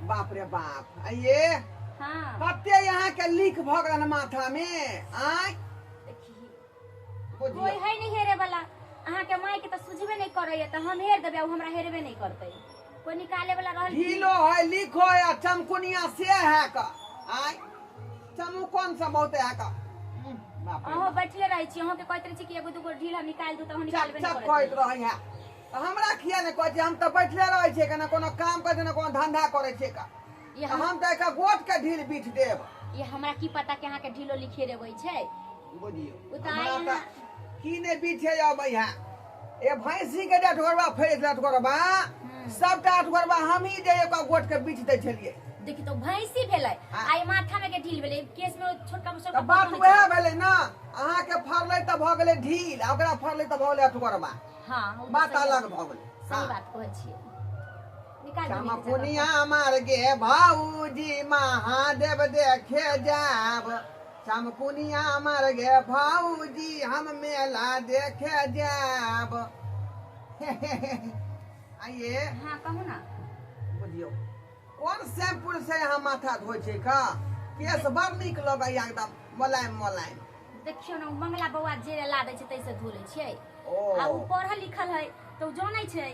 बाप रे बाप, आइये। हाँ। कते यहाँ के लीक भऽ गेल माथा में आय। देखी, बुझियौ। कोई है नहीं हेरे वाला। अहाँ के माय के तऽ सुझबे नहीं करैया, तऽ हम हेर देबै, ओ हमरा हेरबे नहीं करतै। कोई निकाले वाला रहल की? ढीलो है, लीको है, आ चमकुनिया से है का आय, चमुकन से बहुत है का। बाप रे अहाँ बाप। बैठले रहै छी, अहाँ के कहैत रहै छी कि एगो दूगो ढील हम निकालि दू, तऽ अहाँ चप निकालबे चप नहीं कहैत करैत। रहै है, तऽ हमरा किया नहि कहै छै? हम तऽ बैठले रहै छियै, केना कोनो काम करै छियै, ने कोनो धंधा करै छियै का। ये तऽ हम तऽ एक गोट के ढील बीठ देब। ये हमरा की पता कि अहाँ के ढीलो लिखे देबै छै। बुझियौ। ओ तऽ हमरा आइ तऽ की नहि बीछे अबै है। ए भैंसी के जे अठगोरबा फड़ि छलै अठगोरबा, सबटा अठगोरबा हमही जे एक गोट के बीछ दै छलियै। देखी तो भैंसी भेलै, हाँ। आइ माथा में के ढील भेलै, केस में छोटका तऽ छोटका बात पत्थर वएह छै। भेलै ने, अहाँके फड़लै तऽ भऽ गेलै ढील, आ ओकरा फड़लै तऽ भऽ गेलै अठगोरबा। हाँ, ओ तऽ बात सही। अलग भऽ गेलै। सही हाँ। बात कहै छियै, निकाल दू नीक जकाँ। चमकुनिया मार गे भाऊजी महादेव देखे जाब, चमकुनिया मार गे भाऊजी हम मेला देखे जाब। आइए। हाँ, कहू ना। बुझियौ, कोन शैम्पू से यहाँ माथा धोइ छै का? केस बड़ नीक लगैया, एकदम मोलायम मोलायम। देखियौ ने, ओ मंगला बौआ जे ला दै छै ताहिसँ धो लै छियै। ओ। आ ओ पढ़ल लिखल है तऽ ओ जानै छै।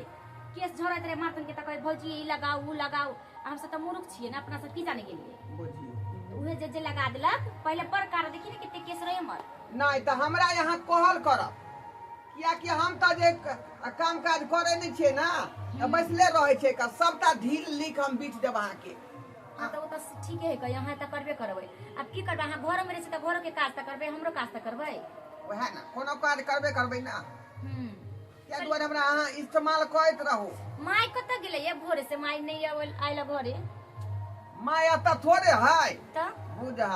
केस झड़ैत रहै माथन के तऽ कहै, भौजी ई लगाउ, ओ लगाउ। आ हमसब तऽ मूर्ख छियै ने, अपना सब की जाने गेलियै। बुझियौ। उहे जे जे लगा देलक। पहिले बड़ कार, देखी ने कते केस रहै हमर। नहि तऽ हमरा यहाँ कहल करब, कियाकि हम तऽ जे काम काज करै नहि छियै ने, तऽ बैसले रहै छियै का, सबटा ढील लीक हम बीछ देब अहाँके। हाँ, तऽ ओ तऽ ठीके है, कहियो अहाँ तऽ करबे करबै। आब की करबै? अहाँ घरमे रहै छी तऽ घरोके काज तऽ करबै, हमरो काज तऽ करबै। वएह ने, कोनो काज करबे करबै ने। हम्म। किया दुआरे हमरा अहाँ इस्तेमाल करैत रहू। माय कतऽ गेलै ये? भोरे से माय नहि आयल आयल घरे। माय एतऽ थोड़े है। तऽ बुझा,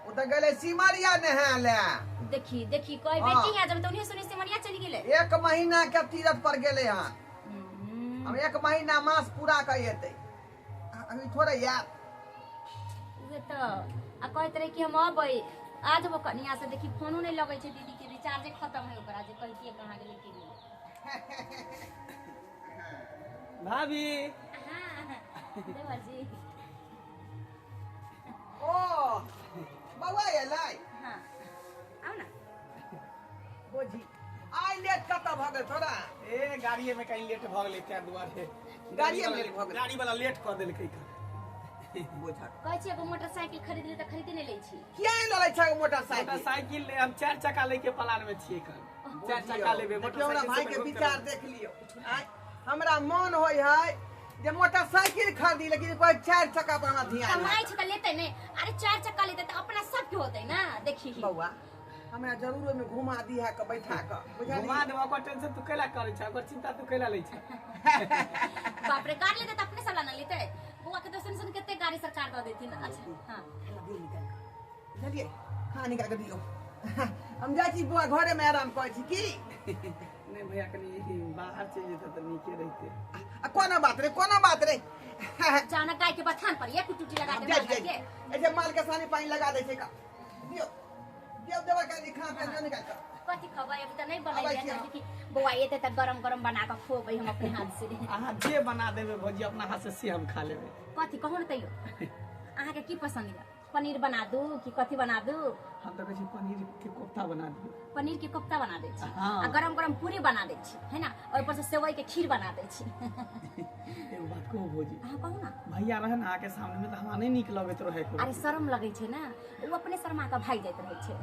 ओ तऽ गेलै सिमरिया नहाय लए। देखी देखी, कहे हाँ। बेटी यहाँ जब तऽ उन्हें सुनी सिमरिया चलि गेलै। एक महीना के तीरथ पर गेलै हन। हम्म। हम एक महीना मास पूरा कऽ एतै, अभी थोड़े आयत। उहे तऽ आ कहैत रहे कि हम अबै, आ जेबो कनिया से। देखी, फोनो नहि लगै छै दीदी के, रिचार्जे खत्म है ओकरा, जे कहितियै कहाँ गेलै की गेलै। भाभी। हाँ देवर जी। ओ बौआ एलै? हाँ, आउ ना। बुझी, आइ लेट कतऽ भऽ गेल थोड़ा? ए गाड़िए में कहीं लेट भऽ गेलै, ताहि दुआरे। गाड़िए में लेट भऽ गेलै? गाड़ी वाला लेट कऽ देलकै कन। बुझल। कहै छी एगो मोटरसाइकिल खरीद ली, तऽ खरीदे नहि लै छी। किया नहि लड़ै छै मोटरसाइकिल? मोटरसाइकिल ले, हम चारि चक्का लैके प्लान में छियै कन, चारि चक्का लेबै। देखियौ हमरा मोटरसाइकिल भाई से के घूमते विचार रहबै। देख लियौ। आँय, हमरा मन होइ है जे मोटरसाइकिल खरीदी, लेकिन कोई चारि चक्का पर हमरा ध्यान कमाइ है। छै तऽ लेतै नहि। अरे चारि चक्का लेतै तऽ अपना सबके होतै ना। देखी। बौआ, हमरा जरूर ओहिमे घुमा दिहा के बैठा के, बुझलियै? घुमा देबो, ओकर टेंशन तू कैला करै छै? ओकर चिंता तू कैला लै छै? बाप रे, गाड़ी लेतै तऽ अपने सब ला ना लेतै। बौआ के दोसन सन कते गाड़ी सरकार दऽ देथिन। अच्छा हाँ। खाना दियौ निकालि कऽ, बुझलियै? खाना निकालि कऽ दियौ। हम जाइ छी बौआ, घरेमे आराम करै छी की। नहि भैया, कनि बाहर चलि जेतै तऽ नीके रहितै। आ कोनो बात रे, कोनो बात रे। जाना गाय के बथान पर ये कुटुटी लगा हम दे। जाइ माल छी। के ऐसे माल के सानी पानी लगा दै छै का। दियौ दियौ, देबै काली खाना पीना दियौ निकालि कऽ। कथी खबै? अभी तऽ नहि अबै बनैले। छी हम। देखी, बौआ एतै तऽ गरम गरम बना कऽ खुएबै हम अपने हाथ से। अहाँ जे बना देबै भौजी अपना हाथ से, से हम खा लेबै। कथी कहू ने तैयो, अहाँके की पसन्द यऽ? पनीर बना दू कि कथी बना दू? हम तऽ कहै छी पनीर के कोफ्ता बना दियौ। पनीर के कोफ्ता बना दै छी। हाँ। आ गरम गरम पूरी बना दै छी, है ना? और ऊपर से सेवई के खीर बना दै छी। एगो बात कहू भौजी? अहाँ कहू ना। भैया रहे ने अहाँके सामने में तऽ हमरा नहि नीक लगैत रहै एको अरे रत्ती। शरम लगै छै ने, ओ अपने शर्मा कऽ भागि जाइत रहै छै।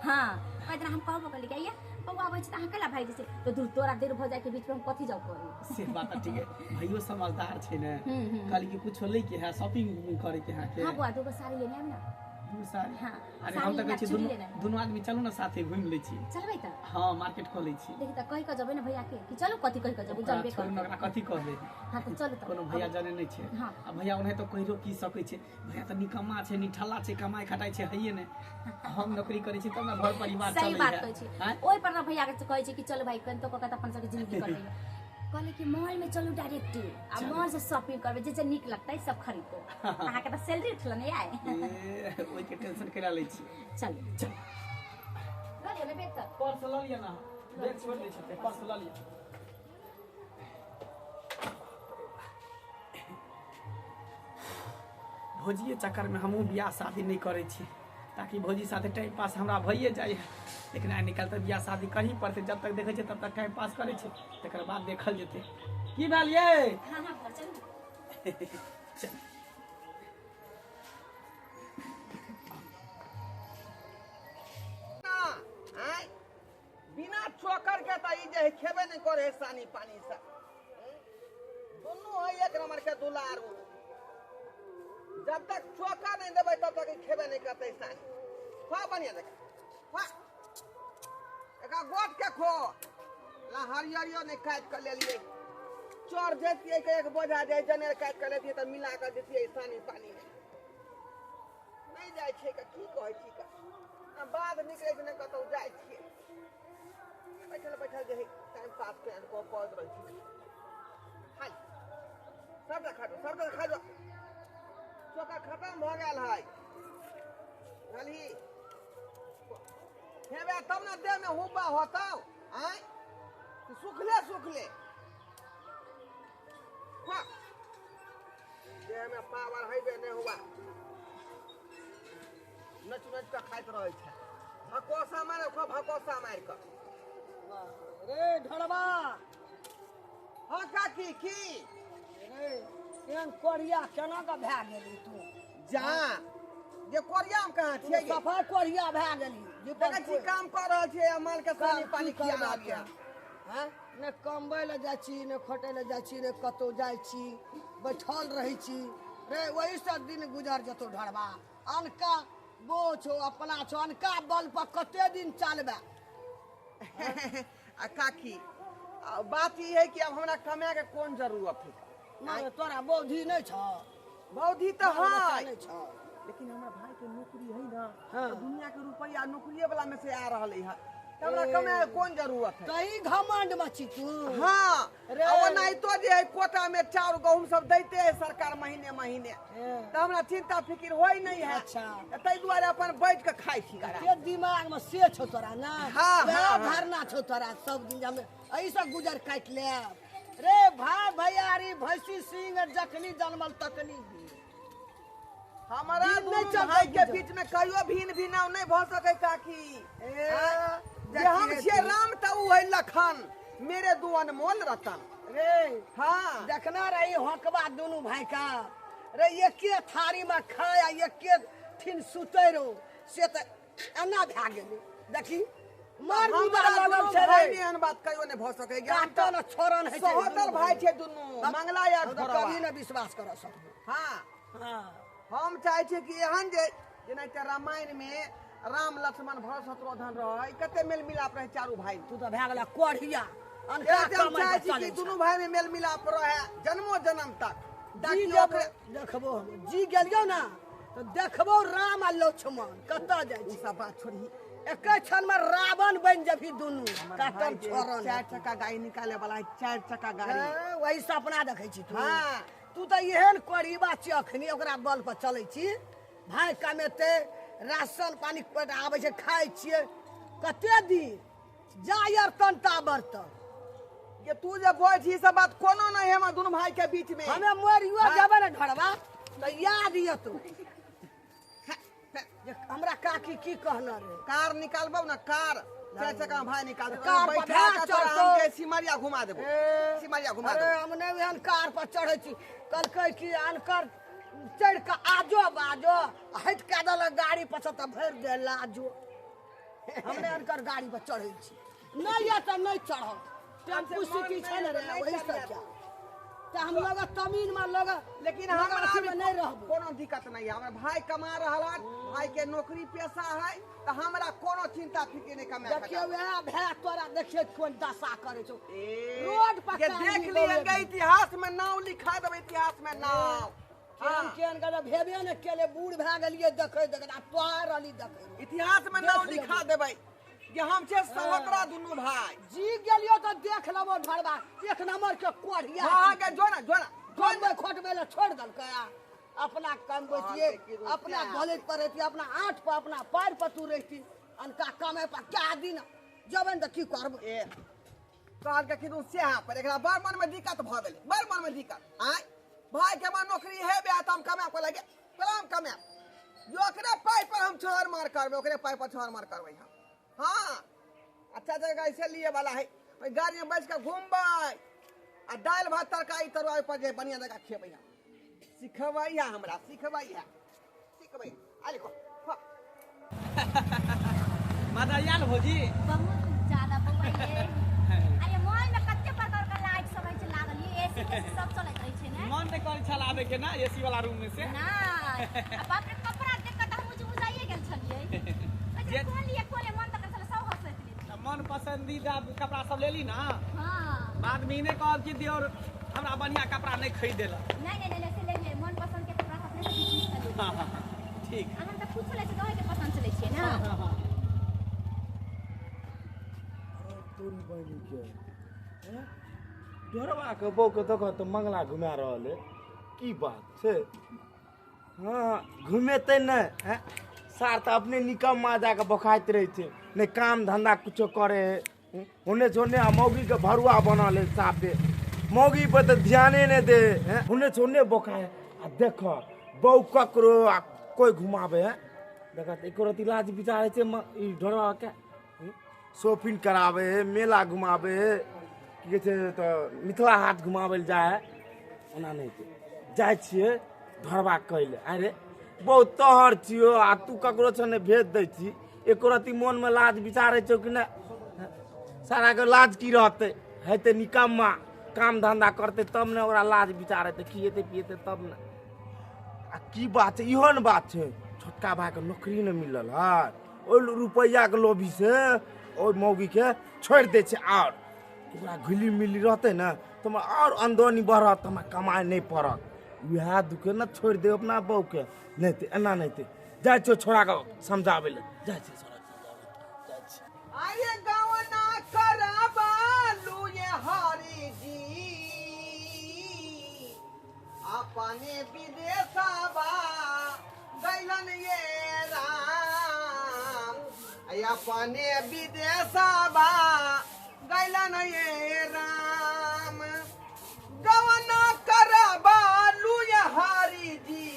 हाँ, कहैत रहे, हम कहबो कहली कि आइया बौआ आबै छै तऽ अहाँ कैला भागि जाइ छै? तऽ दूर तोरा देर भऽ जाइके बीचमे हम कथी जाउ करी। से बात तऽ ठीक है, भैयो समझदार छै ने। हम्म, हम्म। कहली कि कुछो लै के है, शॉपिंग उपिंग करे के है के? हाँ बौआ, दूगो साड़ी लेने आयब ना। दू साड़ी? हाँ। अरे हम साड़ी तऽ कहै लेना, छी चूड़ी दुनू लेना। दुनू आदमी चलू ने, साथे घुमि लै छी। चलबै तऽ? हाँ, मार्केट कऽ लै छी। देखी तऽ, कहि कऽ जेबै ने भैया के कि चलू? कथी कहि कऽ जेबै? ओकरा जानबे छोड़ू ने, करतै। ओकरा कथी कहबै? हाँ तऽ चलू तऽ। कोनो भैया जाने नहि छै। हाँ। आ भैया ओनाहि तऽ कहिरो की सकै छै? भैया तऽ निकम्मा छै, निठल्ला छै, कमाइ खटाइ छै हैये नहि। हम नौकरी करै छी तब ने घर परिवार सही चलै बात है। कहै छी। आँय? ओहि पर ने भैया के कहै छी कि चलू भाई, कनितो कऽ के तऽ अपन सबके जिंदगी कटैया। कहले कि मॉल में चलू डायरेक्ट, आ मॉल से शॉपिंग करबै, जे जे नीक लगतै सब खरीदबै। अहाँके तऽ सैलरी उठल ने आइ? ए, ओहिके टेंशन केला लै छी? चलू। चल। लऽ लिअ ने बैग तऽ। पर्स लऽ लिअ ने, बैग छोड़ि दै छथिन, पर्स लऽ लिअ। भौजिए चक्करमे हमहूँ बियाह शादी नहि करै छी, ताकि भौजी साथे टाइम पास हमरा भइए जाइ है। लेकिन आइ निकालि तऽ बियाह शादी करही पड़तै। जब तक देखै छियै तब तक टाइम पास करै छै, तकर बाद देखल जेतै। की भेल यै? हाँ हाँ, घर चलू। चल। ना, आँय, बिना चोकर के तऽ ई जे है खेबे नहि करे है सानी पानी से। दुनू है एक नंबर के दुलारू। जब तक चोकर नहीं देबै तब तक ई खेबे नहीं करतै सानी। खा बढ़िया जकाँ खा, एकरा गोट के खो ला। हरियरियो नहि काटि कऽ लेलियै, चोर जैतियै के एक बोझा जे जनेर काटि कऽ लेतियै तऽ मिला कऽ दितियै सानी पानी मे। नहि जाइ छै के की कहै छी के आ बाध निकलै छै, नहि कतहु जाइ छियै। बैठल बैठल जे है टाइम पास कऽ कऽ करैत रहै छी। खाइ सबटा, खा जो सबटा, खा जो। चोखा खतम भऽ गेल है। बुझलही? खेबै तब ने देहमे हुब्बा होतौ। आँय, सुखले सुखले खा, देहमे पावर हेबे नहि हुआ। नच नच कऽ खाइत रहै छै। भकोसा मारे खो, भकोसा मारि कऽ। रे ढोलबा। हँ काकी, की? रे, एहन कोरिया केना कऽ भए गेली तू? जा जे कोरियामे कहाँ छियै गे? सफाइ कोरिया भए गेली। देखै छी काम कऽ रहल छियै आ माल के सानी पानी खिया रहल छियै। हँ, ने कमबै लए जाइ छी, ने खटै लए जाइ छी, ने कतहु जाइ छी, बैठल रहै छी। रे, ओहिसँ दिन गुजर जेतौ ढोलबा? अनका बो छौ, अपना छौ, अनका बल पर कते दिन चलबै? आ काकी, आ बात ई है कि अब हमरा कमाए के कोन जरूरत है? नहि, तोरा बौद्धि नहि छौ? बौद्धि तऽ बाल बच्चा है नहि छौ? लेकिन हमरा भाई के नौकरी है ना। हाँ। तऽ दुनिया के रुपया नौकरिये वाला में से आ रहल है, तऽ हमरा कमाए के कोन जरूरत है? तही घमंड मे छी तू। हाँ। रे। आ ओनाहितो जे है कोटा में चाउर गहूम सब दैते है सरकार महीने महीने, तऽ हमरा चिंता फिकिर होइ नहीं है। अच्छा। ताहि दुआरे अपन बैठ के खाइ छी। ते दिमाग में से छौ तोरा ना? हाँ, वएह हाँ, हाँ। धारणा छौ तोरा सब दिन जे हम एहिसँ गुजर काटि लेब। रे भाय भैयारी, भैंसी सिंह जखनी जनमल तखनी भी हमारा दिन नहि दुनू चलतै भाई के गुजर। बीच में कहियो भिन भिनाव नहीं भऽ सकै काकी। ए, जे हम देखिए छियै तू। राम तऽ उ है लखन, मेरे दू अनमोल रतन। रे। हाँ। देखना रही हकबा दुनू भाई का। रे, एके थारी में खाय आ एके ठिन सुतै रहो, से तऽ एना भए गेलै। देखी मार मुदा हमरा लगल दुनू छै भाई रे। में एहन बात कहियो नहीं भऽ सकै। काटन आ छोड़न होइ छै। सहोदर भाई छै दुनू, मंगला या हम तऽ ढोरवा। कभी नहि विश्वास करऽ सकबो। हाँ। हाँ। हम चाहै छियै कि एहन जे जेना एकटा रामायण में राम लक्ष्मण भरत शत्रुघ्न रहै, कते मेल मिलाप रहै चारू भाई में। तू तऽ भए गेला कोढ़िया, अनका एनाहिते हम कमाइ चाहै पर छी कि चलै दुनू भाई में मेल मिलाप रहै जन्मो जन्म तक, जी। ताकि जब ओकरे देखबो हम जी गेलियौ ने तऽ देखबो राम आ लक्ष्मण कतऽ जाइ ई छै। सब बात छोड़ही। एके क्षण में रावण बनि जेबही दुनू। हमर काटन भाई जे छोड़न। चारि चक्का गाड़ी निकाले वाला है, चारि चक्का गाड़ी। ए, वही सपना देखै छी तू? हाँ। तू तऽ एहन कोरीबा छी, अखनी ओकरा बल पर चलै छी। भाय कमेतै, राशन पानी आबै छै, खाइ छियै कते दिन जायर तन ता बर्तन। जे तू जे बोल छी ई सब बात कोनो नहीं है हमर दुनू भाई के बीच में। हमे मरियो हाँ। जेबै ने ढोरबा तऽ याद एतौ जे हमरा काकी की कहने रहे। कार निकालबौ ना, कार चारि चक्का में भाई निकाल देबौ। कार पर बैठा भाय के तोरा चढ़तौ। हम जे सिमरिया घुमा देबौ, ए, सिमरिया घुमा अरे देबौ। हम नहि एहन कार पर चढ़ै छी। कहलकै कि अनकर चढ़ि कऽ आजो बाजो, हटि कऽ देलक गाड़ी पर से तऽ भरि दे लाजो। हम नहि अनकर गाड़ी पर चढ़ै छी। नहि यऽ तऽ नहि चढ़ब। टेम्पू मन सिटी छै ने रे, नहि ओहि चढ़िया से जा तऽ हम लग तमीन मे लग लेकिन लग हमरा अथी भी मे नहि रहबो। कोनो दिक्कत नहीं है। हमर भाई कमा रहल है, भाई के नौकरी पेशा है, तऽ हमरा कोनो चिंता फिक्र नहीं कमाए। देखियौ वएह भाय तोरा, देखियौ कोन दशा करै छौ। ए, रोड पर जे कानी देख बौए लियन गे, इतिहास में नाम लिखा देबै, इतिहास में नाम। केहन हाँ, केहन गजब भेबे ने केले, बूढ़ भए गेलियै देखै देखै आ तोहर रहली देखै। इतिहास में नाम देख लेबै। लिखा देबै जे हम छै सहोदरा दुनू भाई। जी गेलियो तऽ देख लेबो ढरबा, एक नंबर के कोढ़िया। हाँ गे, जो ना जो ना जो ना। कमबै खोटबै लए छोड़ि देलकै आ अपना कमबै छियै। कहलकै कि अपना रुपया। दौलत पर रहिती, अपना आँठ पर, अपना पैर पर तू रहिती। अनका कमाइ पर क्या दिन जेबै ने तऽ की करबै? ए, कहलकै कि तू सेहा पर एकरा बड़ मन में दिक्कत भऽ गेलै, बड़ मन में दिक्कत। आय भाई के हमर नौकरी हेबे तऽ हम कमाए पर लगे कहला कमायब। यो ओकरे पाइ पर हम छहर मार करबै, ओकरे पाइ पर छहर मार करबै हम। हाँ अच्छा जगह ऐसे लिए वाला है, ओहि गाड़ी में बैठ के घूमबै आ दालि भात तरकारी तरुआ ओहि पर जे बढ़िया जगह खेबै हम। सिखबै है हमरा, सिखबै है, सिखबै। आ लिखो। हाँ। मजा आयल भौजी? बहुत ज्यादा बौआ ये। अरे मॉल में कते प्रकार के लाइट सब होइ छै लागल, ये एसी तेसी सब चलैत रहै छै ने। मन नहि करै छल आबे के ना एसी वाला रूम में से। ना आ बाप रे, कपड़ा देख के तऽ हम बुझाइए गेल छलियै। अच्छा कोन लिए कोन लिए मन तऽ करै छलै, सब हँसैत रहे। तऽ मन पसंदीदा कपड़ा सब लेली ना? हाँ। बाद में ई नहि कहब कि दियोर हमरा बढ़िया कपड़ा नहीं खरीद देलक। नहीं नहीं नहीं, से लेलियै मन पसंद के कपड़ा अपने से बीच में लेलियै। हाँ हाँ ठीक। अहाँ तऽ पूछ लै छी तऽ अहाँके पसंद से लै छियै ना। हाँ हाँ। तोरी बहिनी के ढोरबा के बहू के देखो तऽ मंगला घुमा रहल है, की बात छै? हाँ घुमेतै नहि हैं, सार तऽ अपने निकम्मा जाके बोखाइत रहै छै, नहि काम धंधा कुछो करे है, होने छोने आ मौगी के भरुआ बनल है साफे, मौगी पर तऽ ध्याने नहि दे हैं, होने छोने बोखाय। आ देख बहू ककरो आ कोइ घुमाबे है, देख तऽ एको रत्ती लाज विचार होइ छै ई ढोरबा के? शॉपिंग करावे है, मेला घुमावे है, की कहै छै तऽ मिथिला हाट घुमाबै लए जाइ है, ओना नहि हेतै। जाइ छियै ढोरबा कहै लए, अरे बहुत तोहर छियौ आ तू ककरो सँ नहि भेज दै छी, एको रत्ती मोनमे लाज विचार होइ छौ कि नहि? साराके लाज की रहतै, हेतै निकम्मा, काम धंधा करतै तब ने ओकरा लाज विचार हेतै, खिएतै पिएतै तब ने। आ की बात छै, इहो ने बात छै, छोटका भाइके नौकरी नहि मिलल है, ओहि रुपैआके लोभी से ओहि मौगीके छोड़ि दै छै, आओर ओकरा घुली मिली रहतै ने तऽ हमरा आओर आमदनी बढ़त, हमरा कमाइ नहि पड़त, उएह दुखे ने छोड़ि दे अपना बहूके। नहि तऽ एना नहि हेतै, जाइ छियौ छोड़ाके समझाबै लए, जाइ छियै छोड़ाके समझाबै लए, जाइ छियै। अरे गवना कराबालू ये हरि जी, अपने विदेशवा गैलन ये राम, अपने विदेशवा गैलन ये राम, गवना कराबालू ये हरि जी,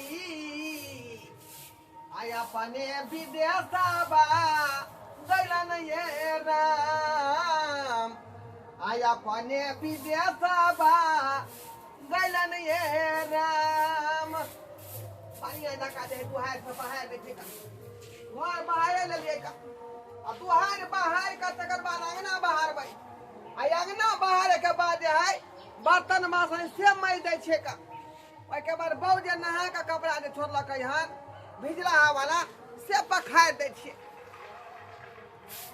अपने विदेशवा गैलन ये राम, अपने विदेशवा गैलन ये राम। पानी धक्का दे, दुहार से बाहर दे, घर बाहर लेलियै का, आ दुहार बाहर का तकर बाद अंगना बाहरबै, आ अंगना बाहर के बाद जे है बर्तन बासन से मारि दै छै का, ओहिके बाद बहू जे नहा के कपड़ा जे छोड़लकै हन भिजलाहा वाला से पखारि दै छियै।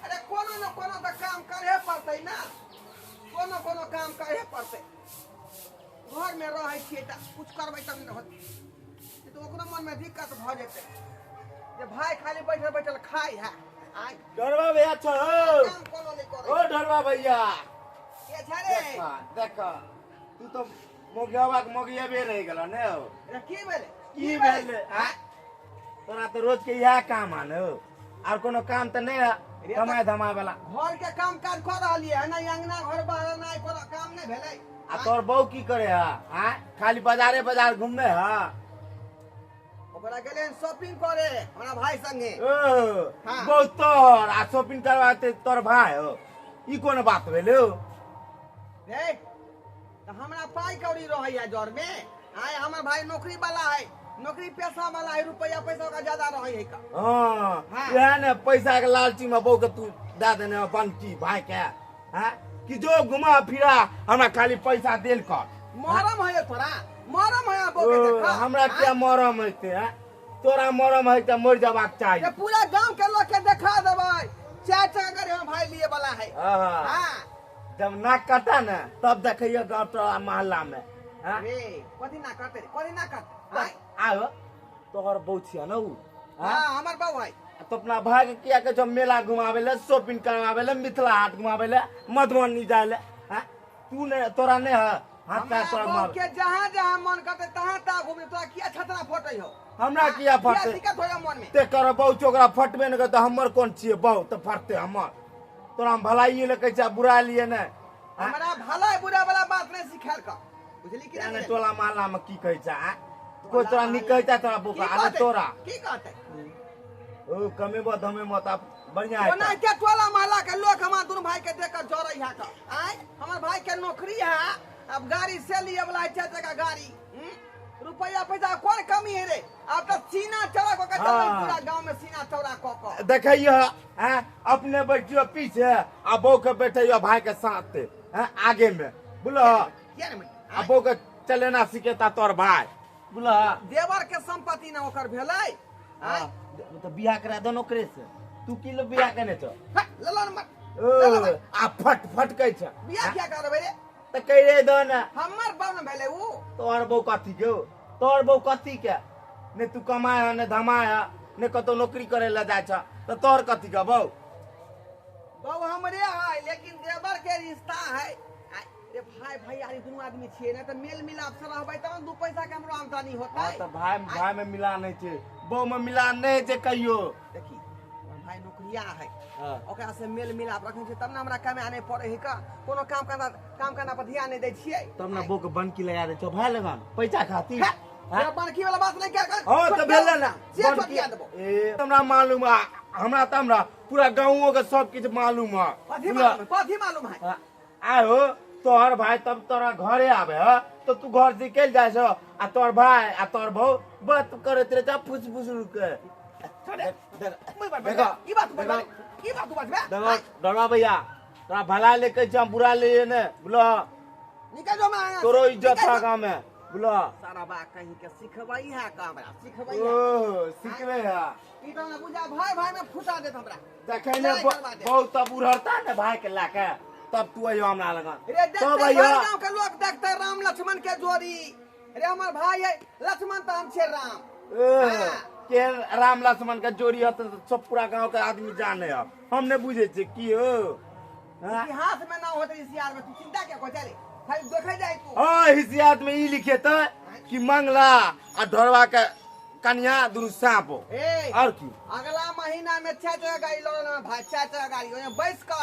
अरे कोनो ने कोनो तऽ काम करहे पड़तै ना, कोनो कोनो काम करहे पड़तै। घरमे रहै छियै तऽ कुछ करबै तब ने होतै, तऽ ओकरो मनमे दिक्कत भऽ जेतै जे भाय खाली बैठल बैठल खाइ है। आइ ढोरबा भैया छौ, काम कोनो नहि करै। ओ ढोरबा भैया के छै रे? देख तू तऽ मोगियाबा के मोगियाबे रहि गेल ने हो। रे की भेलै? की भेलै? तोरा तऽ रोज के इएह काम आन हो, आर कोनो काम तऽ नहि है कमाय धमाय वाला। घर के काम काज कऽ रहलियै है ना, अंगना घर बाहर नहि कोनो काम नहि भेलै। आ तोर बहू की करे है? आँय खाली बाजारे बाजार घूमे है। ओकरा गेलै शॉपिंग करे हमरा भाई संगे। ओ बहुत तोहर आ शॉपिंग करवाते तोर भाई हो, ई कोन बात भेलै? रे तऽ हमरा पाइ कौड़ी रहैया जर में, आय हमर भाई नौकरी वाला है, नौकरी पैसा वाला है, रुपया पैसा ओकरा ज्यादा रहै है का। हाँ इएह ने पैसा के लालची में बहू के तू दए देने बंटी भाई के, हाँ कि जो घुमा फिरा हमरा खाली पैसा देल कर। मरम है तोरा, मरम है बहू के देखा। हमरा क्या मरम हेतै? हैं तोरा मरम है तऽ मरि जबाक चाही। पूरा गांव के लोग के देखा देबै, चार चक्का गाड़ी हम भाई लिए वाला है। हाँ जब नाक कटा ने तब देखिए गाँव टोला मोहल्ला में। रे कथी ना करते रे, कथी ना करते? आहो तोहर बहू छियै ने उ? हाँ हमर बहू है। तो अपना भाई के किया कहै छौ मेला घुमाबै लए, शॉपिंग करवाबै लए, मिथिला हाट घुमाबै लए, मधुबनी जाइ लए? हैं तू नहि, तोरा नहि है हाथ पैर तोरा हमरा के जहाँ जहाँ मन करते तहाँ तहाँ घूमे, तोरा किया छतरा फटै हो? हमरा किया फटै? दिक्कत होय मन में ते कर बहू छौ, ओकरा फटबे नहि करतै, हमर कोन छियै बहू तऽ फटतै हमर। तोरा हम भलाइए लए कहै छियै, बुरा लिए नहि। हमरा भलाई बुरा वाला बात नहि सिखायल कर, बुझली कि नहि? टोला मोहल्ला में की कहै छै? कोई तोरा निक कहता तोरा बोका की आ कहतै? तोरा की कहतै? ओ कमेबो धमेबो त बढ़िया है। ओना के टोला महला के लोग हमार दुनू भाई के देख कर जरै है का। आय हमर भाई के नौकरी है, अब गाड़ी से लिए वाला है 4 चक्का गाड़ी। रुपया पैसा कोन कमी है रे? अब तो सीना चौड़ा क के चलै पूरा गांव में सीना चौड़ा क क देखियो हैं अपने बैठियो पीछे आ बहू के बैठियो भाई के साथ हैं आगे में बोलो किया ने आ बहू के चलेना सिखेता तोर भाई बोलो। देवर के संपत्ति ना ओकर भेलै। हां तो बियाह करा दो नौकरे से तू की लो बियाह केने छ ललन मत ओ आ फट फट कहै छ बियाह किया करबै रे? त कहि दो ना हमर बहू न भेलै ऊ। तोहर बहू कथी के? तोहर बहू कथी के? ने तू कमाय ने धमाय ने कतौ नौकरी करे ला जाइ छ त तोहर कथी के बहू? बहू हमरे है लेकिन देवर के रिश्ता है। रे भाई भाई यारी दुनू आदमी छियै ने त मेल मिलाप से रहबै तब 2 पैसा के हमरो आमदनी होतै। हां त भाई भाई में मिला नहीं छै, बहू में मिला नहीं छै कहियो। देखी भाई नौकरिया है ओकरा से मेल मिलाप रखै छै तब ने हमरा कमाए नहि पड़ै है का। कोनो काम करना पर ध्यान नहि दै छियै तब ने बहू के बनकी लगा दै छौ भाई लगन पैसा खातिर। बनकी वाला बात नहीं कर। हां त भेलै ना से छोटिया देबो। ए हमरा मालूम है, हमरा त हमरा पूरा गांवो के सब किछ मालूम है। कथी मालूम है? आहो तोहर भाई तब तोरा घरे आबे ह तो तू घर से निकल जाय छ आ तोहर भाई आ तोहर बहू बात करैत रहे छ फुस फुस के। ई बात बजबे, ई बात बजबे। डरवा भैया तोरा भला ले कहै छ हम बुरा ले ने बोलो निकल जो मैं तोरो इज्जत था गांव में बोलो। सारा बा कहीं के सिखबै है का हमरा सिखबै है। ओ सिखबै है ई त हमरा बुझा भाई भाई में फुटा देत हमरा। देखै ने बहुत तब उड़ता ने भाई के लाके तब तू आइयो हमरा लगन। रे देखते गांव के लोग देखते राम लक्ष्मण के जोड़ी। रे हमर भाई है लक्ष्मण त हम छे राम। के राम लक्ष्मण के जोड़ी है तो सब पूरा गांव के आदमी जाने है। हम ने बुझे छे की हो इतिहास में ना होते इतिहास में तू चिंता क्या को चले खाली देखे जाय तू। हां इतिहास में ई लिखे त कि मंगला आ ढोरवा के कन्या दुनु सांप ए और की अगला महीना में 4 चक्का गाड़ी लड़न में भाई 4 चक्का गाड़ी ओने बैस क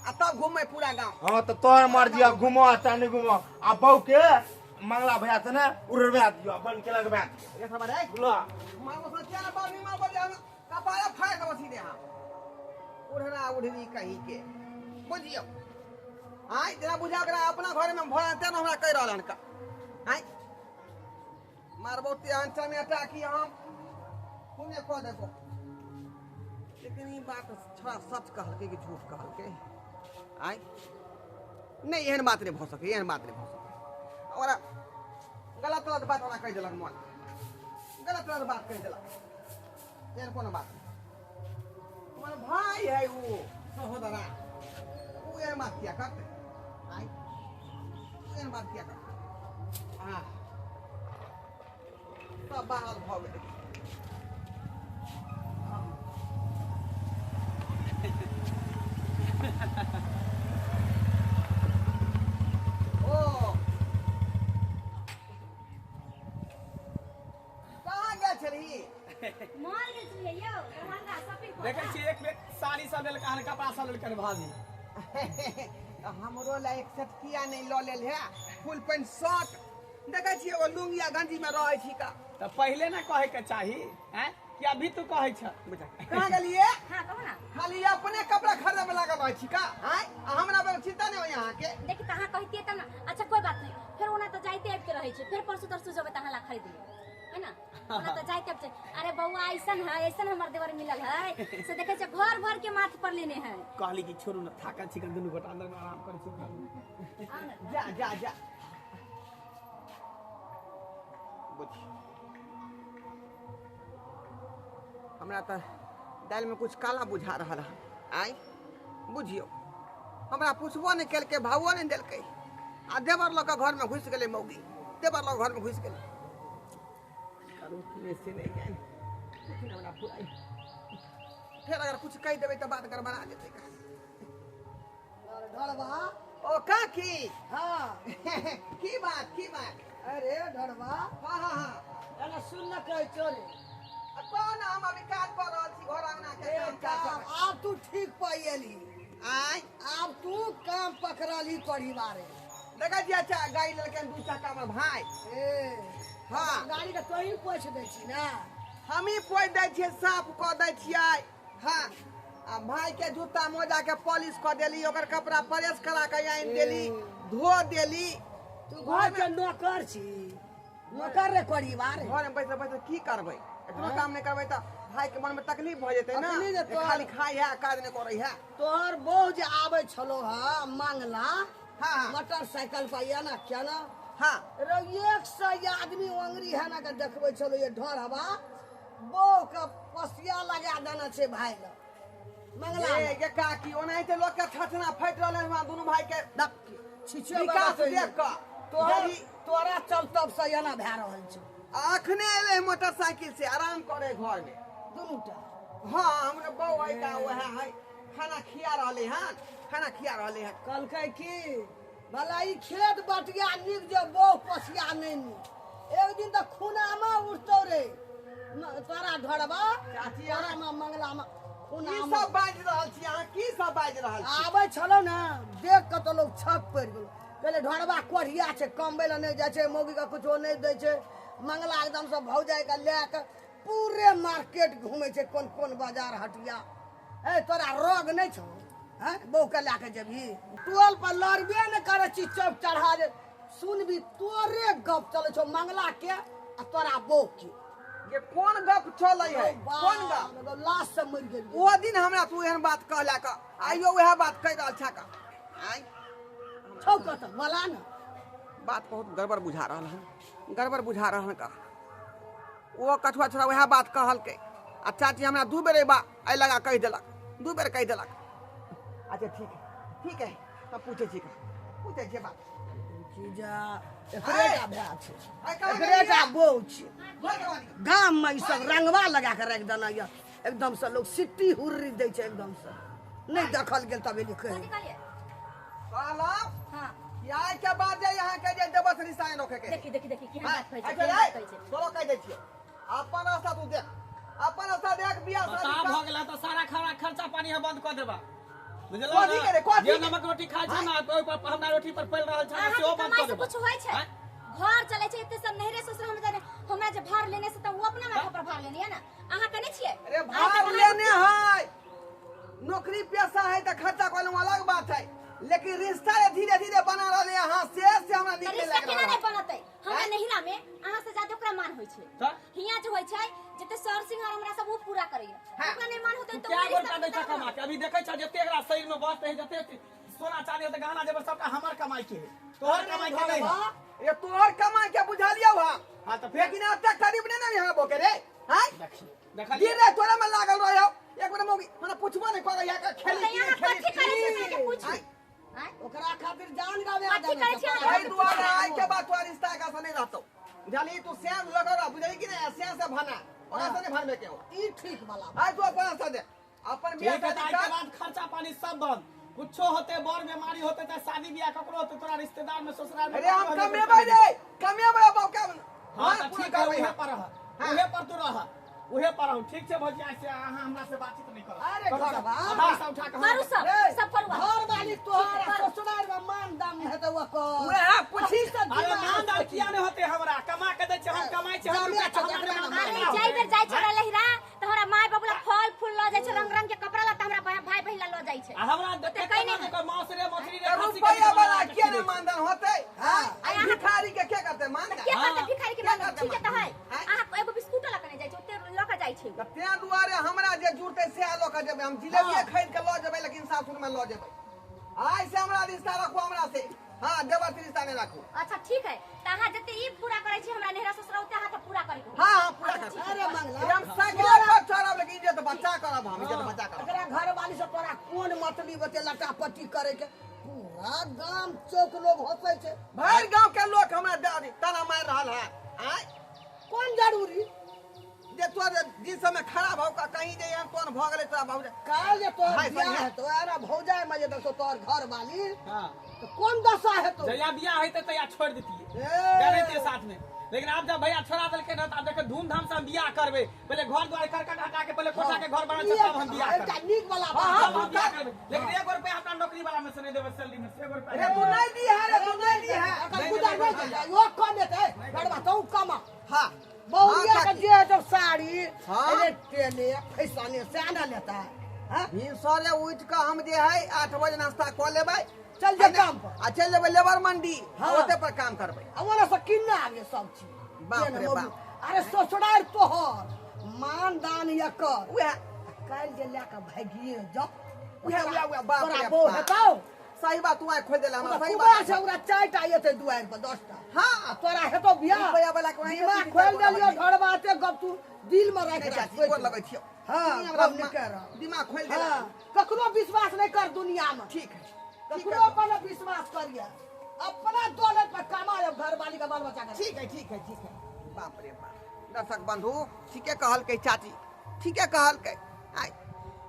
आ तब घूमे पूरा गांव। हां त तोहर मर्जी आ घुमो आ चाहे नहीं घुमो आ बहू के मंगला भैया से ने उड़वा दियो बन के लगवा दियो। रे खबर है बोलो मारबो सच्चा ना बाबी मारबो जे कपाड़ा फाड़ देबो सीधे। हम उड़ना उड़नी कहीं के बुझियो। आय जेना बुझा ओकरा अपना घर में भरा तेना हमरा कहि रहल हन का। आय मारबो तेहन चमेटा कि हम पुण्य कऽ देबो। लेकिन ई बात छोड़ा सच कहलकै कि झूठ कहलकै? आय नहीं एहन बात नहीं भऽ सकै, एहन बात नहीं भऽ सकै। ओकरा गलत गलत बात हमरा कहि देलक, मन गलत गलत बात कहि देलक, एहन कोनो बात नहीं। हमर भाई है वो सहोदरा, वो एहन बात किया करतै? आय एहन बात किया करतै? आ सब बाहर भऽ गेलै। ओ कहाँ गेल छलही? मॉल गेल छलियै यौ दरभंगा शॉपिंग करे। देखै छी एक बेर साड़ी सब लेलकै हन कपड़ा सब लेलकै हन भाभी। हमरो ला एक सेट किया नहीं लऽ लेल है फुल पैंट शर्ट। देखै छियै एगो लुंगी आ गंजी में रहै छी का। त पहिले ना कहे के चाही हैं कि अभी तू कहै छ? कहाँ गेलियै? हां कहू ना। खाली अपने कपड़ा खरीदे में लागल रहै छी का? आय आ हमरा बड़ चिंता नहीं होय अहाँ के। देखी त अहाँ कहितियै तब ना। अच्छा कोई बात नहीं, फेर ओना त जाइते आबि के रहै छै, फेर परसू तरसू जेबै त अहाँ ला खरीद लेबै है ना। ओना त जाइते आबि छै। अरे बौआ ऐसन है, ऐसन हमर देवर मिलल है से देखै छै घर भर के माथ पर लेने है। कहली कि छोड़ू ना थाकल छी दुनू गोटा अंदर में आराम करै छी। जा जा जा बुझ हमरा त दालि में कुछ काला बुझा रहल है। आय बुझियो हमरा पुछबो नहीं केलकै, भावो नहीं देलकै आ देवर लऽ कऽ घर में घुसि गेलै मौगी, देवर लऽ घर में घुसि गेलै। करू से नहीं जानि कुछ नहीं हमरा फुराइ। फेर अगर कुछ कहि देबै तऽ बात गड़बड़ा जेतै। ढोरवा ओ काकी। हाँ की बात की बात? अरे ढोरवा हाँ हाँ हाँ एना सुन न कहै चोरे। कौन हम अभी काज पर रहल छी घर अंगना के काम काज। आब तू ठीक पाइली। आय आब तू काम पकड़ली परिवारे। देखै छियै अच्छा गाड़ी लेलकै 2 चक्का हमर भाई। ए हाँ। गाड़ी के तोही पोछि दै छी ने? हमही पोछि दै छियै, साफ कऽ दै छियै। हाँ, आ भाई के जूता मोजा के पॉलिश कऽ देली, ओकर कपड़ा प्रेस करा के आनि देली, धो देली। तू घर के नौकर छी, नौकर रे परिवार। घर में बैठल बैठल की करबै? एतनो काम नहि करबै तऽ भाई के मन में तकलीफ भऽ जेतै ने। तकलीफ जे जे खाली खाइ है, काज नहि करै है। तोहर बहू जे आबै छलो हँ मांगला, हाँ। मोटरसाइकिल पर एना केना, हाँ। रे 100 आदमी अंगरी है ना के देखबै छलो, ये ढोर हवा बहू के पसिया लगा देना छै भाई लग मंगला। ये ये काकी ओनाहिते लोक के छछना फाटि रहल है हमरा दुनू भाई के छिछे विकास देख कऽ। तोहर तोरा चलतब से एना भए रहल छै। अखने एलै मोटरसाइकिल से, आराम करे घर में दुनूटा। हाँ, हमरे बहू है का वएह है, खाना खिया रहले हन, खाना खिया रहले हन। कहलकै की भला ई खेत बटिया नीक जे बहू पसिया नहि नीक, एक दिन तऽ खुनामा उठतौ रे तोरा ढोरबा चाची, तोरा में मंगला में की खुनामा। सब बाजि रहल छी अहाँ? की सब बाजि रहल छी? आबै छलौ ने देख कऽ तऽ लोक छक पड़ि गेल, कहले ढोरबा कोढ़िया छै, कमबै लए नहि जाइ छै, मौगी के कुछो नहि दै छै। मंगला एकदम से भौजाइ के लए कऽ पूरे मार्केट घूमै छै, कोन कोन बाजार हटिया। ए तोरा रोग नहि छौ? हैं बहू के लए कऽ जेबही? टोल पर लड़बे नहि करै छी, चौक चढ़ा दे। सुनबी तोरे गप चलै छौ मंगला के आ तोरा बहू के। ये कोन गप चलै है? कोन गप? लाश से मरि गेलियै। ओ दिन हमरा तू एहन बात कहला कऽ, आइयो वएह बात कहि रहल छह कऽ। आँय छौ कतऽ बोला ने। बात बहुत गड़बड़ बुझा रहल हन, गड़बड़ बुझा रहल हन का। ओ कछुआ छोड़ा वएह बात कहलकै आ चाची हमरा 2 बेर बा एहि लगा कहि देलक, 2 बेर कहि देलक। अच्छा ठीक है, ठीक है, हम पूछै छी, पूछै छियै बात। एकरेटा भए छै, एकरेटा बहू छै। गाम में ई सब रंगवा लगा के राखि देना यऽ, एकदम से लोग सिट्टी हुर्री दै छै, एकदम से नहि देखल गेल तब एली कहै। कथी कहलियै? कहलहुँ हाँ। कि आइ के बाद जे अहाँ के जे देबस रिश्ता नहि रखै के। देखी देखी देखी केहन बात कहै छै, अच्छा, केहन बात कहै छै। तोरो कहि दै छियौ, अपन रास्ता तू देख, अपन रास्ता देख। बियाह शादी बता भऽ गेल तऽ सारा खाना खर्चा पानी हम बंद कऽ देबा, बुझलौ कथी ने? के रे, कथी जे के? नमक रोटी खाइ छै ना, ओहि पर हमरा रोटी पर पड़ि रहल छै, अहाँके सेहो बंद कमाइ कऽ से देबा। कुछ होइ छै? आँय? घर चलै छै एते सब नहिरे ससुर हम जाने, हमरा जे भार लेने से तऽ ओ अपना माथा पर भार लेने है ना, अहाँ के नहि छियै? अरे आइ भार तक अहाँ लेने है, नौकरी पेशा है तऽ खर्चा कऽ लेलहुँ अलग बात है, लेकिन रिश्ता जे धीरे धीरे बना रहल है अहाँ से हमरा तऽ नीक नहि रिश्ता लागि केना रहल नहि है। बनतै? हमरा आँय? नहिरा में अहाँ से ज्यादा ओकरा मान होइ छै। तऽ? हियाँ जे होइ छै जते सर सिंहार हमरा सब ओ पूरा करैया, हाँ। ओकरा नहि मान होतै तू तऽ क्या ओकरा गोर रिश्ता दै छह केना कमा के? अभी देखै छह जते एकरा शरीर में बसतै, जते सोना चांदी होतै, गहना जेवर सबटा हमर कमाई के है, तोहर कमाई के नहीं है। ये तोहर कमाई के बुझलियौ हम। हाँ तऽ फिर? लेकिन एते करीब नहि ने यहाँ बोके रे। हाँ? देखी, देखलियै? दिन राति तोरा में लागल रहौ, एक बेर मौगी हमरा पुछबो नहि करै है, खेली तऽ की यहाँ नहि खेली। कथी करै छै से के पूछू? आँय? आँय? ओकरा खातिर जान गवा कथी करै छी अहाँ? एहि दुआरे आइ के बाद तोरा रिश्ता एकरा से नहि रहतौ, बुझलही? तू सैन लगल रह, बुझलही कि नहि? सैन से भना, ओकरा से नहि भनबे के हो। ई ठीक वाला। आइ तू अपन रास्ता देख, अपन बियाह ठीक है, शादी तऽ आइ के कर। बाद खर्चा पानी सब बंद, कुछो होते, बर बीमारी होते चाहे शादी बियाह ककरो होते, तोरा रिश्तेदार में ससुराल में अरे हम ककरो होते, कमेबै रे, कमेबै बाप के। हाँ तऽ पूरा ठीक है, करबै उहे हम। पर रह, उहे पर तू रह, उहे पर रहू। ठीक छै भौजी, आइ से अहाँ हमरा से बातचीत नहि करब। अरे करू सब, घरबा। पैसा उठा कऽ करू सब, रे, सब करू अहाँ। घर वाली तोहर करू। ससुराल में मान दाम हेतौ ओकर। उएह पूछी। अरे मान दाम किया नहि होते? हमरा कमा के दै छै, हम कमाइ छै, हम रुपया छै, हमरा मान दाम अरे केना जाई होतै? बेर जाइ छै लहिरा तऽ हमरा माय बाबू ला फल फूल लऽ जाइ छै, रंग रंग के कपड़ा लत्ता हमरा भाई बहिन ला लऽ जाइ छै। आ हमरा ओते कहीं नहि। देखै मांस रे, मछली रे, खस्सी के रुपया वाला बना किया के नहि खिबै छै। मानधन होतै? हाँ। आइ भिखारी के के करतै मानधन? के करतै हाँ। भिखारी के के मानधन? करतै ठीके तऽ है, मानधन? अहाँ एगो बिस्कुटो लऽ कऽ नहि जाइ छै, ओते लऽ कऽ जाइ छै। तऽ तें दुआरे हमरा जे जुड़तै सएह लऽ कऽ जेबै हम, जिलेबिये खरीद के लऽ जेबै, लेकिन सासुर में लऽ जेबै। आइ से हमरा रिश्ता राखू हमरा से, हाँ, देवर से रिश्ता नहि राखू। अच्छा ठीक है, तऽ अहाँ जते ई पूरा करै छी हमरा नहिरा ससुरा ओते अहाँ तऽ पूरा करी। हाँ हाँ, पूरा करबै। अरे मंगला, हम साइकिल पर चढ़ब, लेकिन इज्जत बचा करब हम, इज्जत बचा करब। एकरा घर वाली से तोरा कोन मतलब होते लटा पट्टी करे के? पूरा गाम चौक लोग हंसै छै, भरि गांव के लोक हमरा ताना मारि रहल है। आँय? कोन जरूरी जे तोर जिस समय खराब हो कहीं जे एहन तोन भऽ गेलै तोरा बाबू। काल जे तोहर भाई बियाह संगे। हेतौ, अरे भौजाइ में जे देखतौ तोहर घर वाली हाँ। तऽ कोन दशा हेतौ? जहिया बियाह हेतै तहिया छोड़ि देतियै, ए। डरैतियै साथ में, लेकिन आब जब भैया छोड़ा देलकै ना, तऽ आब देखे धूमधाम से हम बियाह करबै। पहिले घर द्वार करकट हटा के पहिले कोठा के घर बना ई तब हम बियाह एकटा करबै। नीक वाला हाँ, बात। तब हम बियाह करबै, लेकिन 1 रुपया अपना नौकरी वाला में से नहि देबै, सैलरी में से 1 रुपया। अरे तू नहि दी है रे, तू नहि दी है। एकर गुजर नहि जेतै, ओ कमेतै घरबा, तू कमा। हाँ। बहुरिया हाँ, के चाची। जे है जब साड़ी हाँ। अरे टेने फैसने से ना लेता है हाँ? भिनसरे उठि कऽ हम जे है 8 बजे नाश्ता कऽ लेबै। चल जा काम पर। आ चलि जेबै लेबर मंडी। हाँ। ओते पर काम करबै। आ ओना से किन्ना आगे सब चीज। बाप जेना रे मम्मी- बाप। अरे ससुराल तोहर मान दान या कर उएह काल्हि जे लए कऽ भागिए जाओ। उएह उएह उएह, बाप तोरा रे बहू बाप। हेतौ। सही बात, तू आइ खोलि देला हमरा। ओकरा सही कुमार बात। छै, ओकरा 4टा एतै दुआरि पर 10टा। हाँ। तोरा हेतौ बियाह। रुपैआ वाला के वहीं दिमाग तीन खोलि चारि गोटा देलियौ। लगे। घर बाते गप तू दिल में राखि नहि राख। चाची, गोर लगै छियौ। हाँ, ई हमरा गप नहि कर। दिमाग खोलि देला। हाँ, ककरो विश्वास नहीं कर दुनिया में। ठीक है, ठीक ककरो है। पर विश्वास करिए, अपना दौलत पर कमा, घर वाली का बाल बच्चा का। ठीक है, ठीक है, ठीक है। बाप रे बाप। दर्शक बंधु, ठीके कहलकै चाची, ठीके कहलकै। आइ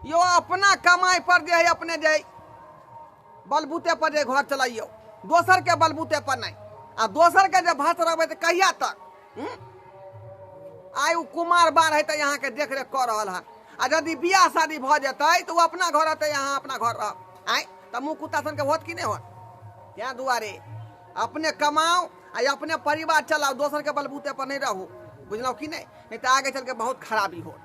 यो अपना कमाई पर जे है, अपने जे है बलबूते पर जे घर चलैयौ, दोसर के बलबूते पर नहीं। आ दोसर के जे भात रहबै तऽ कहिया तक हूँ? आइ ओ कुमार बार है तऽ यहाँके देखरेख कऽ रहल हन, आ यदि बियाह शादी भऽ जेतै तऽ ओ अपना घर रहतै, यहाँ अपना घर रहब। आँय, तऽ मुँह कुत्ता सनके होत कि नहि होत? तेँ दुआरे अपने कमाउ आ अपने परिवार चलाउ, दोसरके बलबूते पर नहि रहू। बुझलहुँ कि नहि? नहि तऽ आगे चलके बहुत खराबी होत।